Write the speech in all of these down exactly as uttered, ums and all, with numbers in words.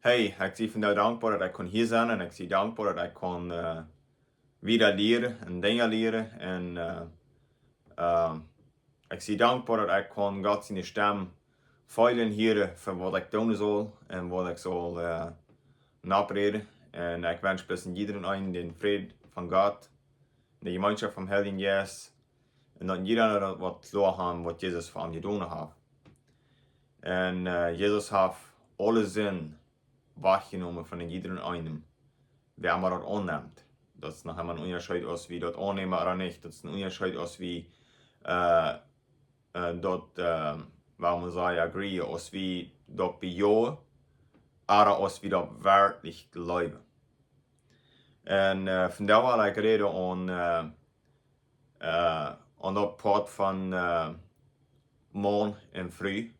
Hey, ekj sie vondoag dankboa daut ekj kunn hia sennen un ekj sie dankboa daut ekj kunn, äh, wada lieren un Dinja lieren un, äh, äh, ekj sie dankboa daut ekj kunn Gott siene Stemm feelen, hieren fa waut ekj doonen saul un waut ekj saul, äh, noppräden. Un ekj wensch bloos jiedrem eenen dän Fräd von Gott, de Jemeenschoft vom Heiljen Jeist, un daut jieda eena daut woat kloa haben waut Jesus fa am jedonen haft. Un, äh, Jesus haft aule Sind wajchjenomen von jiedrem eenen, wäa emma daut aunnemt. Daut es noch emma een Unjascheet aus wie daut aunnämen ooda nich. Daut es een Unjascheet aus wie, äh, äh, daut, äh, woo mott eena sajen, agree, aus wie daut bejoen, ooda aus wie daut werkjlich jleewen. Un, äh, vondoag well ekj räden aun, äh, äh, aun daut Poat von, äh, Maun un Fru.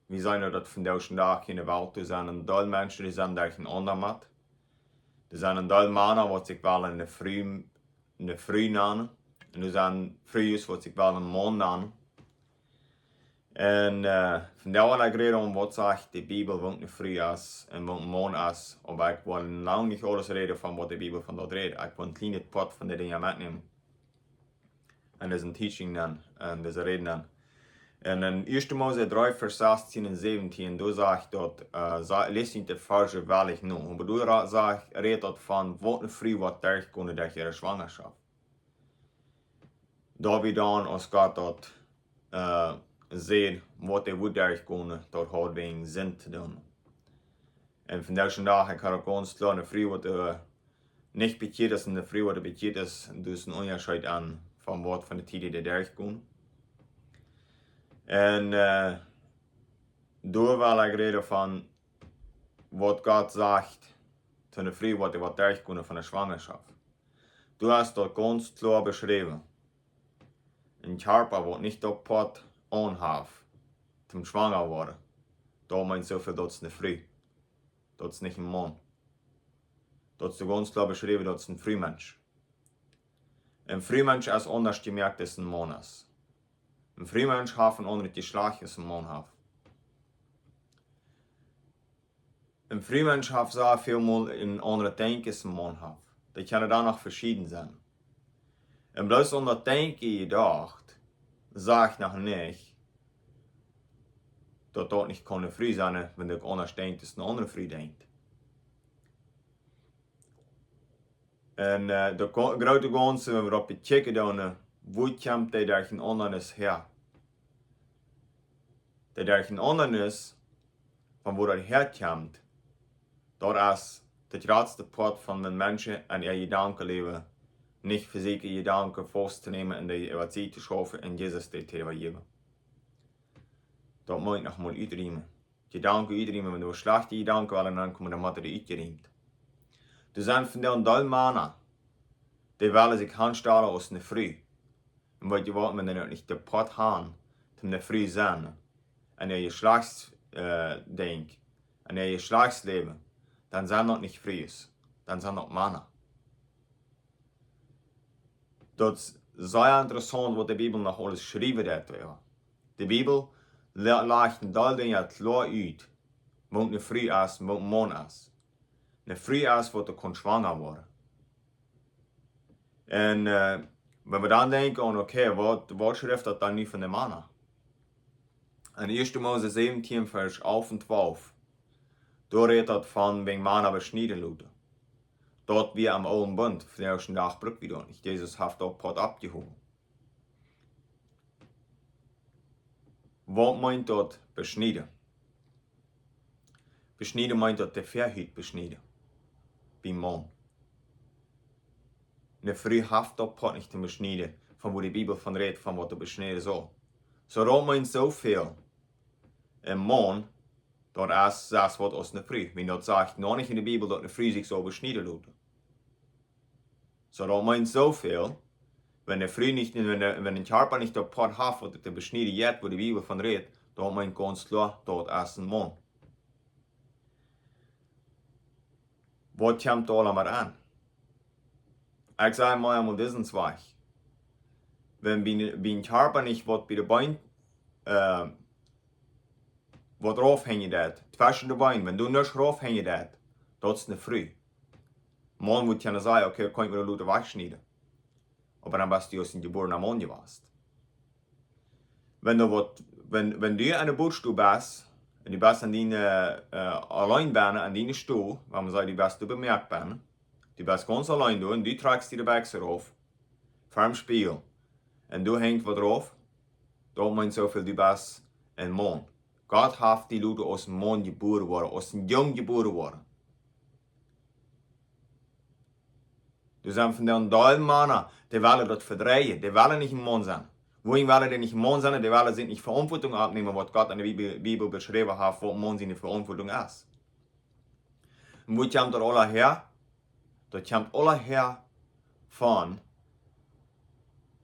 Wie seenen daut vondoag dän Dach enne Welt, doa sent een Deel Menschen, dee sent derchenaunda met. Doa sent een Deel Mana, waut sikj wellen eene Fru, eene Fru nanen. Un doa sent Frues, waut sikj wellen een Maun nanen. Un, äh, vondoag well ekj räden aun waut sajcht de Bibel, waut eene Fru es un waut een Maun es. Oba ekj well lang nich aules räden von waut de Bibel von daut rät. Ekj well een kjlienet Poat von de Dinja metnämen. Un daut es een Teaching dan, un daut es een Räden dan. Un en Ieeschte Mose dree, Varsch sastien un säwentien, doa sajcht daut, äh, sa-, läst nich de Varsch werkjlich no. Oba doa ra-, sajcht, rät daut von waut eene Fru woat derchgonen derch äare Schwangerschaft. Daut wie dan, aus Gott daut, äh, säd, waut dee wudd derchgonen, daut haud wäajen Sind to doonen. Un vondoag dän Dach, ekj hab uk gaunz kloa eene Fru, waut, äh, nich bekjieet es, un eene Fru, waut bekjieet es, doa es een Unjascheet aun von waut von de Tieden dee derchgonen. Un, äh, doa well ekj räden von waut Gott sajcht to eene Fru, waut, waut derchgonen von de Schwangerschaft. Doa es daut gaunz kloa beschräwen. Een Kjarpa, waut nich daut Poat aun haft, toom schwanga woaren. Daut meent soo väl, daut es eene Fru. Daut es nich een Maun. Daut es gaunz kloa beschräwen, daut es een Frumensch. Een Frumensch es aundasch jemoakt aus een Maun es. Een Frumensch haft een aundret Jeschlajcht aus een Maun haft. Een Frumensch haft soo väl mol een aundret Denkjen aus een Maun haft. Daut kaun dan noch veschieden sennen. Un bloos aun daut Denkjen jedocht, sajcht noch nich, daut daut nich kaun eene Fru sennen, wan dee aundasch denkjt aus eene aundre Fru denkjt. Un, äh, de ko-, groote Gaunze, wan wie daut bekjikjen doonen, äh, woo kjemt dee Derchenaundanis häa? Dee Derchenaundanis, von woo daut häakjemt, daut es daut jratste Poat von de Menschen en äa Jedankenläwen, nich fa sikj äa Jedanken faust to nämen un dee äwa sikj to schaufen un Jesus dee to äwajäwen. Daut mott ekj noch mol utriemen. Jedanken utriemen, wan doa schlajchte Jedanken wellen aunkomen, dan mott dee utjeriemt. Doa sent vondoag een Deel Mana, dee wellen sikj aunstalen aus eene Fru. Un weet jie waut, wan dee noch nich daut Poat haben, toom eene Fru sennen, en äa Jeschlajchts-, äh, Denkj, en äa Jeschlajchtsläwen, dan sent daut nich Frues, dan sent daut Mana. Daut es sea interessaunt, waut de Bibel noch aules schriewen deit doaräwa. De Bibel la-, lajcht een Deel Dinja kloa ut, waut eene Fru es un waut een Maun es. Eene Fru es, waut doa kaun schwanga woaren. Un, äh, wan wie dan denkjen aun, okay, waut, waut schrift daut dan nu von de Mana? En Ieeschte Mose säwentieen, Varsch alf un twalf, doa rät daut von wäajen Mana beschnieden loten. Daut wia aum oolen Bunt, vondoag dän Dach bruck wie daut nich. Jesus haft daut Poat aufjehowen. Waut meent daut beschnieden? Beschnieden meent daut de Väahut beschnieden. Biem Maun. Eene Fru haft daut Poat nich to beschnieden, von woo de Bibel von rät, von waut to beschnieden saul. Soo daut meent soo väl. Een Maun, daut es, daut es waut aus eene Fru. Wan daut sajcht noch nich en de Bibel, daut eene Fru sikj saul beschnieden loten. Soo daut meent soo väl, wan de Fru nich, wan de, wan de Kjarpa nich daut Poat haft, waut to beschnieden jeit, woo de Bibel von rät, daut meent gaunz kloa, daut es een Maun. Waut kjemt doa aulemol aun? Ekj saj mol eemol disen Wajch. Wan bie, bie een Kjarpa nich waut bie de Been, äh, waut rauf henjen deit, tweschen de Been, wan doa nuscht rauf henjen deit, daut es ne Fru. Maun wudd kjennen sajen, okay, kaun ekj mie daut loten wajchschnieden. Oba dan best du aus een jebuarna Maun jewast. Wan du waut, wan, wan du aun de Bootstow best, un du best aun diene, äh, auleen bennen, aun diene Stow, wan maun sajcht, du best doa bemoakt bennen, du best gaunz auleen doa, un du trakjst die de Bekjs rauf, ver däm Spieejel, un doa henjt waut rauf, daut meent soo väl, du best een Maun. Gott haft die loten aus een Maun jebuaren woaren, aus een Jung jebuaren woaren. Doa sent vondoag een Deel Mana, dee wellen daut vedreien, dee wellen nich een Maun sennen. Wuarom wellen dee nich een Maun sennen? Dee wellen sikj nich Veauntwuatunk aufnämen, waut Gott enne Bibel, Bibel beschräwen haft, waut een Maun siene Veauntwuatunk es. Un wua kjemt daut aula häa? Daut kjemt aula häa von,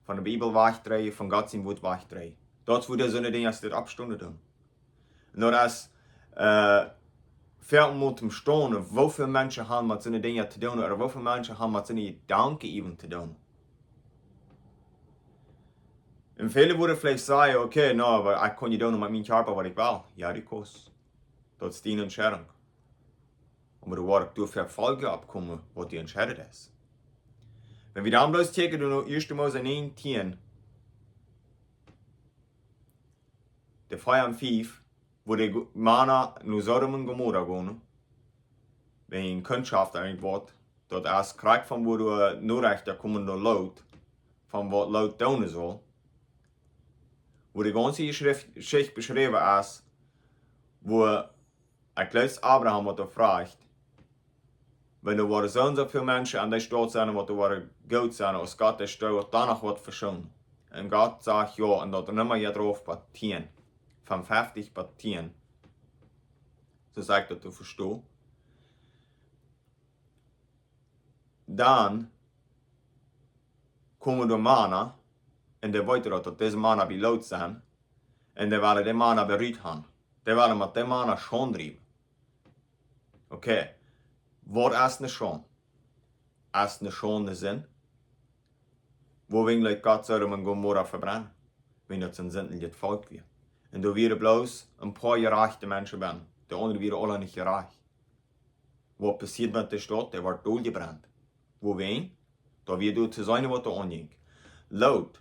von de Bibel wajchdreien, von Gott sien Wuat wajchdreien. Daut es wua dee soone Dinja aus dit oppstonen doonen. Un daut es, äh, väl mol toom Stonen, woo väl Menschen haben met soone Dinja to doonen, ooda woo väl Menschen haben met soone Jedanken äwen to doonen. Un väle wudden veleicht sajen, okay, no, oba ekj kaun je doonen met mienen Kjarpa waut ekj well. Jo, du kaust. Daut es diene Entscheidunk. Oba doa woat uk doa Foljen oppkomen, waut du entscheidt hast. Wan wie dan bloos kjikjen, dan no ieeschte Mose näajentieen, de vea un fief, wua de Go-, Mana no Sodom un Gomorra gonen, wäajen Kundschoft eent woat, daut es krakjt von wua de Norechten komen no Lot, von waut Lot doonen saul, wua de gaunze Jeschreft-, Jeschicht beschräwen es, wua ekj jleew Abraham waut doa fruach, wan doa woaren soo un soo väl Menschen aun dee Staut sennen, waut doa woaren goot sennen, aus Gott dee Staut dan noch woat veschoonen. Un Gott sajcht jo, un daut nimma jeit rauf bat tieen, von feftich bat tieen. Soo saj ekj daut to vestonen. Dan komen doa Mana, un dee weeten daut, daut dise Mana bie Lot sent, un dee wellen dee Mana berut haben. Dee wellen met dee Mana Schaund driewen. Okay, waut es ne Schaund? Es ne Schaund ne Sind? Wuarom deed Gott Sodom un Gomorra vebrennen? Wiels daut een sindlichet Volkj wia. Un doa wieren bloos een poa jerajchte Menschen bennen. De aundre wieren aula nich jerajcht. Waut passieed met de Staut? Dee wort doljebrent. Wuarom? Daut wia doa to seenen, waut doa aunjinkj. Lot,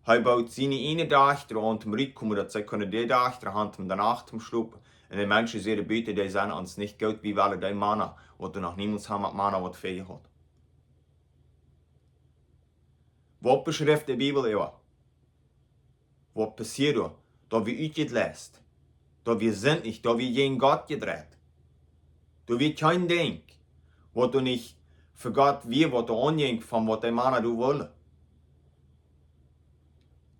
hee bood siene ieejne Dajchta aun toom rutkomen, daut see kunnen dee Dajchta haben toom de Nacht toom schlopen. Un de Menschen säden buten, dee sent ons nich goot, wie wellen dee Mana, waut doa noch niemols haben met Mana waut väl jehaut. Waut beschrift de Bibel äwa? Waut passieed doa? Daut wia utjeläst. Daut wia sindlich, daut wia jäajen Gott jedreit. Doa wia kjeen Dinkj, waut doa nich fa Gott wia, waut doa aunjinkj von waut dee Mana doa wullen.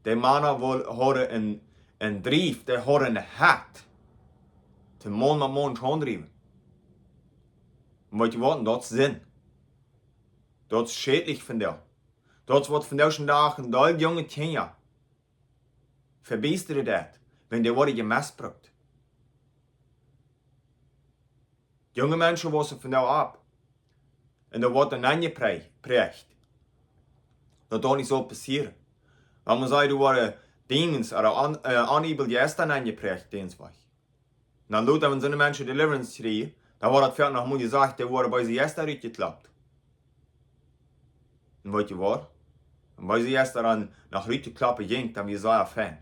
Dee Mana wul-, hauden een, een Drief, dee hauden een Hoat, toom Maun met Maun Schaund driewen. Un weetst du waut? Daut es Sind. Daut es schädlich vondoag. Daut es waut vondoag dän Dach een Deel junge Kjinja vebiestren deit, wan dee woaren jemisbrukt. Junge Menschen wausen vondoag opp. Un doa woat een Enj jepräacht. Daut daut nich saul passieren. Wan maun sajcht, doa woaren Dinja, ooda aun-, äh, aunjeblich Jeista enjepräacht, Dinja wajch. Dan lota, wan soone Menschen Deliverance kjrieen, dan woat daut foaken noch mol jesajcht, dee woaren beese Jeista rutjeklaupt. Un weetst du waut? Wan beese Jeista dan noch rutjeklopt jinkj, dan wia sea fein.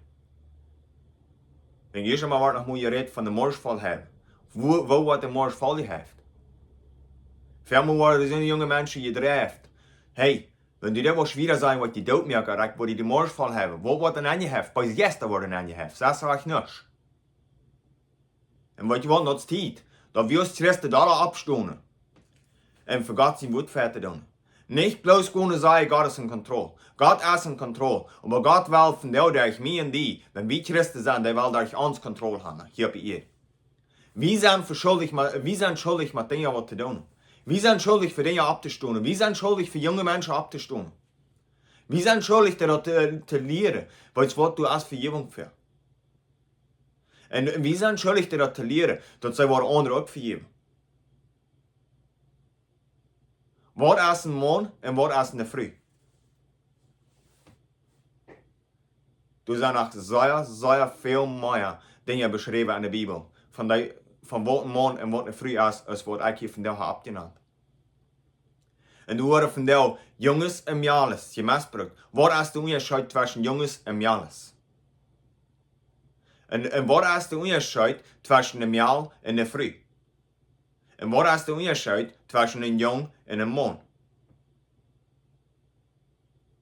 Wan ieescht mol woat noch mol jerät von de Morschfallhäw. Wua, wua woat de Morschfall jehäft? Foaken woaren soone junge Menschen jedreit. Hey, wan du daut woascht wieda sajen, waut die dootmoaken, dan woat die de Morschfallhäw. Wua woat dan enjehäft? Beese Jeista woaren enjehäft. Soo sajcht nuscht. Un weetst du waut, daut es Tiet, daut wie aus Christen doa oppstonen un fa Gott sien Wuat fäa to doonen. Nich bloos gonen sajen, Gott es en Kontroll. Gott es en Kontroll. Oba Gott well vondoag derch mie un die, wan wie Christen sent, dee well derch ons Kontroll haben. Hia opp Ieed. Wie sent fa schuldich, ma-, wie sent schuldich met Dinja waut to doonen. Wie sent schuldich fa Dinja opptostonen. Wie sent schuldich fa junge Menschen opptostonen. Wie sent schuldich daut to, to lieren. Weetst du waut, du hast Vejäwunk fa. Un, un wie sent schuldich daut to lieren, daut see woaren aundre uk vejäwen. Waut es een Maun un waut es ne Fru? Doa sent noch sea, sea väl mea Dinja beschräwen enne Bibel, von, dee, von waut een Maun un waut eene Fru es, es waut ekj hia vondoag hab oppjenant. Un doa woaren vondoag Junges un Mejales jemestbrukt. Waut es de Unjascheet tweschen Junges un Mejales? Un, un waut es de Unjascheet tweschen een Mejal un eene Fru? Un waut es de Unjascheet tweschen een Jung un een Maun?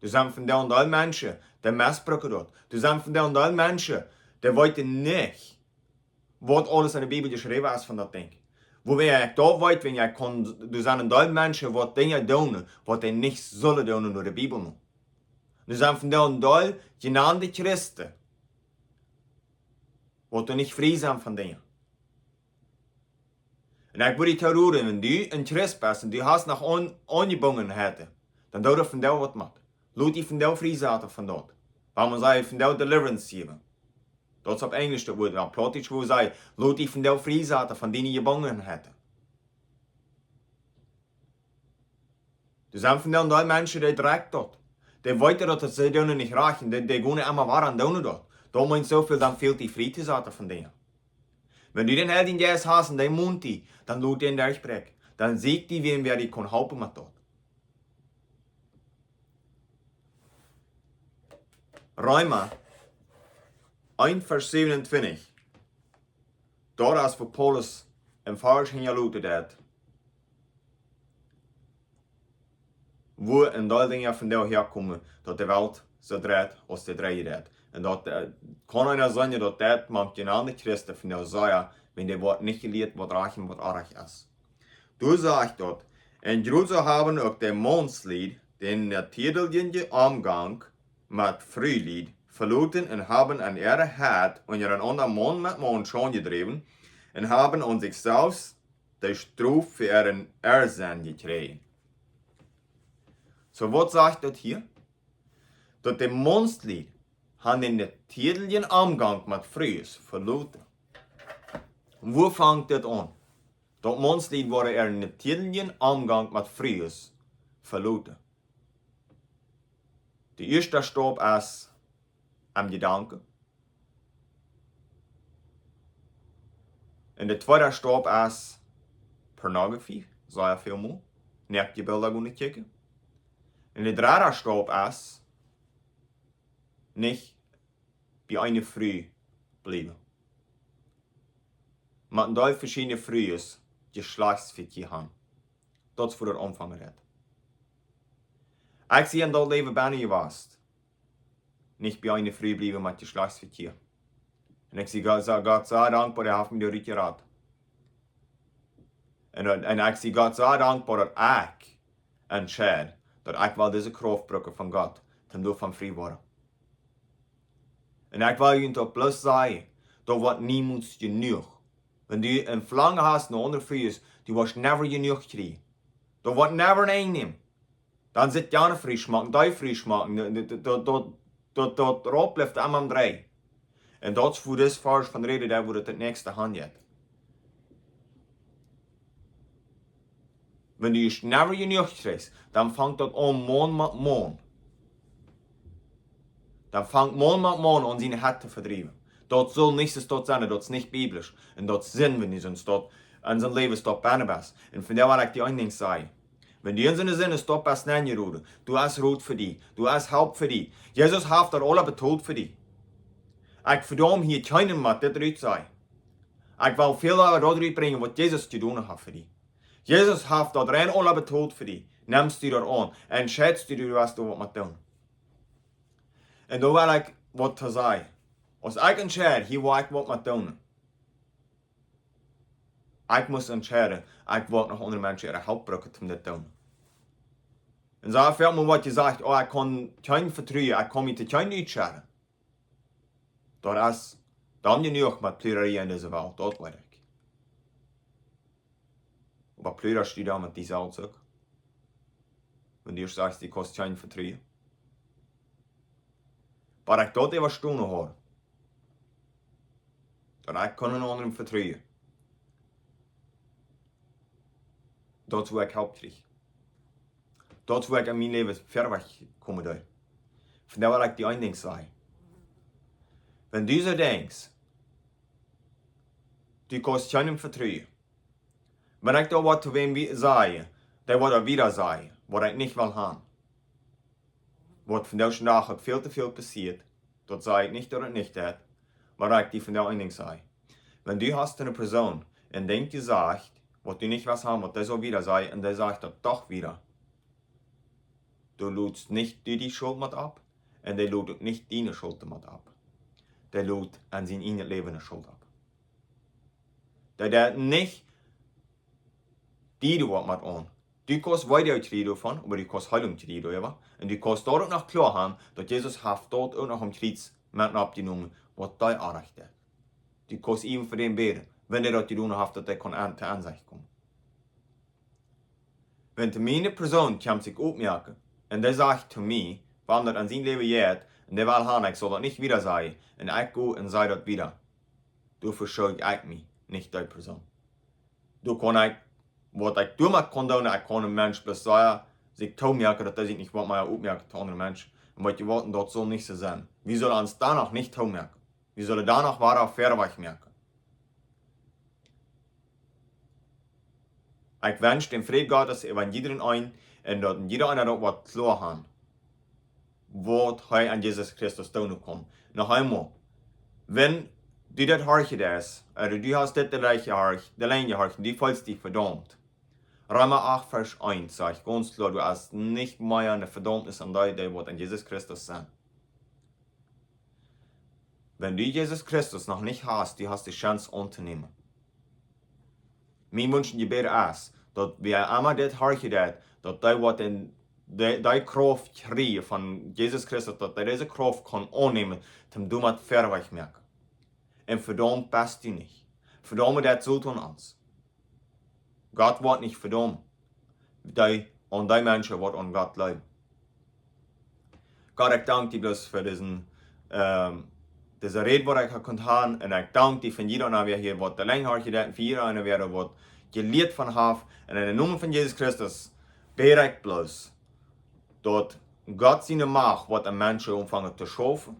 Doa sent vondoag een Deel Menschen, dee mestbruken daut. Doa sent vondoag een Deel Menschen, dee weeten nich, waut aules enne Bibel jeschräwen es von daut Dinkj. Woo wan ekj daut weet, wan ekj kaun, doa sent een Deel Menschen, waut Dinja doonen, waut dee nich sullen doonen no de Bibel no. Doa sent vondoag een Deel jenande Christen, waut doa nich frie sent von Dinja. Un ekj wudd die toroden, wan du een Christ best un du hast noch On-, Onjebungenheiten, dan doo doa vondoag waut met. Lot die vondoag frie saten von daut. Wuarom saj ekj vondoag deliverance jäwen? Daut es opp Enjlisch daut Wuat, opp Plautdietsch wudd ekj sajen, lot die vondoag frie saten von diene Jebungenheiten. Doa sent vondoag een Deel Menschen, dee drekjt daut. Dee weeten daut, daut see doonen nich rajcht, un dee, dee gonen emma wada un doonen daut. Daut meent soo väl, dan fält die frie to saten von Dinja. Wan du dän Heiljen Jeist hast un dee munt die, dan lot dän derchbräakjen. Dan sieekj die wäm, wäa die kaun halpen met daut. Reema eent Varsch säwenuntwintich. Daut es wua Paulus een Varsch hinjaloten deed, wua een Deel Dinja vondoag häakomen, daut de Welt soo dreit aus dee dreien deit. Un daut, äh, kaun eena seenen, daut daut mank jenande Christen vondoag sajcht, wan dee woat nich jelieet, waut rajcht un waut orrajcht es. Doa sajcht daut: Un jrod soo haben uk de Maunslied dän natieedeljen Omgank met Frulied veloten un haben an äare Hett unjarenaunda Maun met Maun Schaund jedräwen un haben aun sikj selfst de Strof fa äaren Errsenn jekjräajen. Soo, waut sajcht daut hia? Daut de Maunslied haben dän natieedeljen Omgank met Frues veloten. Wua fangt dit aun? Daut Maunslied woaren äaren natieedeljen Omgank met Frues veloten. De ieeschte Staup es em Jedanken. Un de tweede Staup es Pornografie, sea väl mol. Noakte Bilda gonen kjikjen. Un de dredde Staup es nich bie eene Fru bliewen. Met een Deel veschiedne Frues Jeschlajchtsvekjia han. Daut es wua daut aunfangen deit. Ekj sie en daut Läwen bennen jewast. Nich bie eene Fru bliewen met Jeschlajchtsvekjia. Un ekj sie Gott, sie Gott sea dankboa, hee haft mie doa rutjerat. Un, un ekj sie Gott sea dankboa, daut ekj entscheed, daut ekj well dise Krauft brucken von Gott, om doavon frie woaren. Un ekj well junt daut bloos sajen, daut woat niemols jenuach. Wan du een Velangen hast no aundre Frues, du woascht never jenuach kjrieen. Daut woat never een Enj nämen. Dan sitt jane Fru schmock, dee Fru schmock, daut, daut, daut, daut Rad blift emma aum dreien. Un daut es wua dis Varsch von rät, daut woat daut näakjste han jeit. Wan du es never jenuach kjrichst, dan fangt daut aun Maun met Maun. Dan fangt Maun met Maun aun siene Hett to vedriewen. Daut saul nich soo daut sennen, daut es nich biblisch. Un daut es Sind, wan du soo daut en sien Läwen daut bennen best. Un vondoag well ekj die een Dinkj sajen. Wan du en soone Sind es daut best nenjeroden, doa es Rot fa die, doa es Help fa die. Jesus haft daut aula betolt fa die. Ekj vedaum hia kjeenen met dit rut sajen. Ekj well väl leewa daut rutbrinjen, waut Jesus jedonen haft fa die. Jesus haft daut rein aula betolt fa die. Nemst du daut aun? Entscheidst du, du woascht doa waut met doonen? Un doa well ekj waut to sajen. Aus ekj entscheid, hia woa ekj waut met doonen, ekj mott entscheiden, ekj woa noch aundre Menschen äare Help brucken, om dit to doonen. Un soo väl mol woat jesajcht: "Oh, ekj kaun kjeenen vetruen, ekj kaun mie opp kjeenen utscheren." Daut es dan jenuach met Pludrerie en dise Welt, daut weet ekj. Oba pludrascht du dan met die selfst uk? Wan du sajchst, du kaust kjeenen vetruen. Oba ekj daut äwastonen haud, daut ekj kunn eenen aundren vetruen. Daut es wua ekj Help kjrieech. Daut es wua ekj en mien Läwen wieda komen deed. Vondoag well ekj die een Dinkj sajen. Wan du soo denkjst, Du kaust kjeenem vetruen. Wan ekj doa waut to wäm wie-, saj, dee woat daut wieda sajen, waut ekj nich well han. Waut vondoag dän Dach väl to väl passieet, daut saj ekj nich, daut et nich deit, oba ekj die vondoag een Dinkj saj. Wan du hast eene Persoon een Dinkj jesajcht, waut du nich west han, waut dee saul wieda sajen, un dee sajcht daut doch wieda, du lotst nich du de Schult met opp, un dee lot uk nich diene Schult met opp. Dee lot aun sien ieejnet Läwen de Schult opp. Dee deit nich die doa waut met aun. Du kaust Weedoag kjrieen doavon, oba du kaust Heilunk kjrieen doaräwa. Un du kaust doa uk noch kloa han, daut Jesus haft doa uk noch aum Kjriez met oppjenomen, waut dee oajch deit. Du kaust äwen fa dän bäden, wan dee daut jedonen haft, daut dee kunn aun, to Ensecht komen. Wan to mie eene Persoon kjemt sikj oppmoaken, un dee sajcht to mie, waut daut aun sien Läwen jeit, un dee well han, ekj saul daut nich wieda sajen, un ekj go un saj daut wieda, doa veschulj ekj mie, nich dee Persoon. Doa kaun ekj, waut ekj doamet kaun doonen, ekj kaun een Mensch bloos sajen, sikj toomoaken, daut dee sikj nich waut mea oppmoakt to aundre Menschen. Un waut jie woaren, daut saul nich soo sennen. Wie sellen ons doano nich toomoaken. Wie sellen doano wieda wiajch moaken. Ekj wensch dän Fräd Gottes äwa jieda eenen, un daut jieda eena daut woat kloa han, waut hee aun Jesus Christus doonen kaun. Noch eemol, wan du daut horchen deist, ooda du hast dit de Leeje jehorcht, de Leeje jehorcht, un du feelst die vedaumt. Reema acht Varsch eent sajcht gaunz kloa, du hast nich mea eene Vedaumnis aun dee, dee waut aun Jesus Christus sent. Wan du Jesus Christus noch nich hast, du hast de Chance auntonämen. Mien Wunsch un Jebäd es, daut wäa emma dit horchen deit, daut dee waut en, dee, dee Krauft kjrieen von Jesus Christus, daut dee dise Krauft kaun aunnämen, toom doamet wiajch moaken. Un vedaumt best du nich. Vedaumen deit Soton ons. Gott woat nich vedaumen, dee, aun dee Menschen waut aun Gott jleewen. Gott, ekj dank die bloos fa disen, ähm, dise Räd, waut ekj ha kunt han. Un ekj dank die fa jieda eena, wäa hia waut de Lenjd horchen deit, un fa jieda eena, wäa doa waut jelieet von haft. Un en dän Nomen von Jesus Christus bäd ekj bloos, daut Gott siene Macht woat aun Menschen aunfangen to schaufen.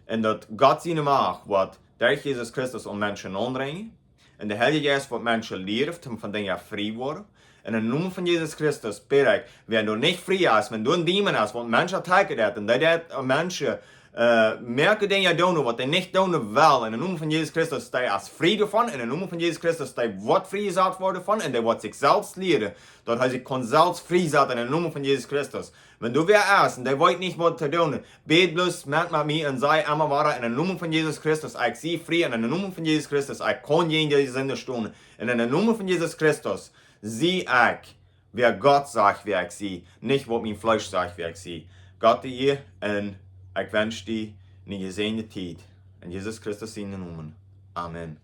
Un daut Gott siene Macht woat derch Jesus Christus aun Menschen aunbrinjen. Un de Heilje Jeist woat Menschen lieren, toom von Dinja frie woaren. Un en dän Nomen von Jesus Christus bäd ekj, wäa doa nich frie es, wan doa een Dämon es, waut Menschen attacken deit, un dee deit aun Menschen, äh, moaken Dinja doonen, waut dee nich doonen well, en dän Nomen von Jesus Christus, dee es frie doavon, en dän Nomen von Jesus Christus, dee woat friejesat woaren doavon, un dee woat sikj selfst lieren, daut hee sikj kaun selfst friesaten en dän Nomen von Jesus Christus. Wan doa wäa es un dee weet nich waut to doonen, bäd bloos met, met mie un saj emma wada: En dän Nomen von Jesus Christus, ekj sie frie, en dän Nomen von Jesus Christus, ekj kaun jäajen dise Sind stonen. En dän Nomen von Jesus Christus sie ekj, wäa Gott sajcht, wäa ekj sie, nich waut mien Fleesch sajcht, wäa ekj sie. Gott die Ea, un ekj wensch die eene jesäajende Tiet. En Jesus Christus sienen Nomen. Amen.